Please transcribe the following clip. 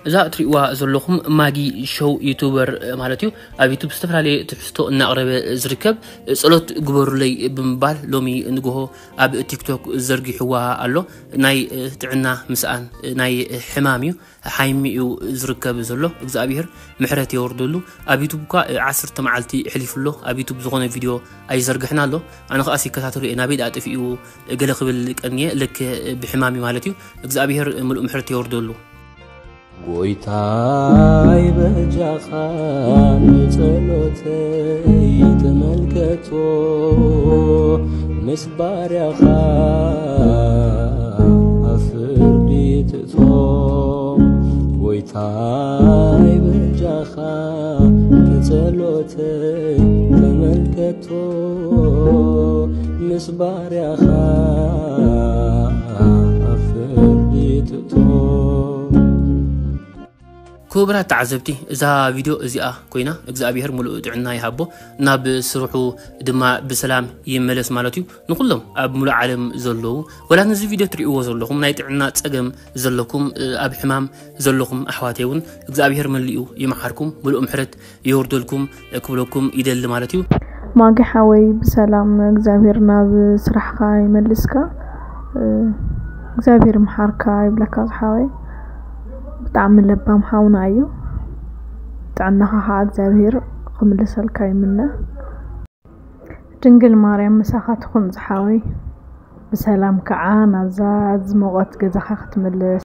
እዛ እትሪእዋ ዘለኹም ማጊ ሾው ዩቱበር ማለት እዩ። ኣብ ዩቱብ ዝተፈላለየ ትሕዝቶ እናቕረበ ዝርከብ፣ ጸሎት ግበሩለይ ብምባል ሎሚ ንግሆ ኣብ ቲክቶክ ዘርጊሕዋ ኣሎ። ናይ ጥዕና ምስኣን ናይ ሕማም እዩ፣ ሓይሚ እዩ ዝርከብ ዘሎ። እግዚኣብሔር ምሕረት የወርደሉ። ኣብ ዩቱብ እኳ ዓሰርተ መዓልቲ ሕሊፉ ኣሎ፣ ኣብ ዩቱብ ዝኾነ ቪድዮ ኣይዘርግሕን ኣሎ። ኣነ ከኣ ይከታተሎ እየ፣ ናበይ ደኣ ጠፊኡ ገለ ክብል ቀንየ፣ ልክ ብሕማም እዩ ማለት እዩ። እግዚኣብሔር ምሉእ ምሕረት የወርደሉ። ጎይታይ በጃኻ ንጸሎተይ ተመልከቶ፣ ምስ ባርያኻ ኣብ ፍርዲ ትእቶ። ጎይታይ በጃኻ ንጸሎተይ ተመልከቶ፣ ምስ ባርያኻ ኣብ ፍርዲ ትእቶ። ክቡራት ተዓዘብቲ፣ እዛ ቪድዮ እዚኣ ኮይና እግዚኣብሔር ሙሉእ ጥዕና ይሃቦ፣ ናብ ስርሑ ድማ ብሰላም ይመለስ ማለት እዩ። ንኩሎም ኣብ ሙሉእ ዓለም ዘለዉ፣ ወላ ነዚ ቪድዮ ትሪእዎ ዘለኹም ናይ ጥዕና ጸገም ዘለኩም፣ ኣብ ሕማም ዘለኹም ኣሕዋተይ እውን እግዚኣብሔር መሊኡ ይምሓርኩም፣ ሙሉእ ምሕረት የወርደልኩም ክብለኩም ይደሊ ማለት እዩ። ማጊ ሓወይ፣ ብሰላም እግዚኣብሔር ናብ ስራሕካ ይመልስካ። እግዚኣብሔር ይምሓርካ ይብለካ ዝሓወይ። ብጣዕሚ ለባም ሓውና እዩ። ጥዕናኻ ከዓ እግዚኣብሔር ክምልሰልካ ይምነ። ድንግል ማርያም ምሳኻ ትኹን ዝሓወይ። ብሰላም ከዓ ናብዛ ዝሞቐት ገዛኻ ክትምልስ።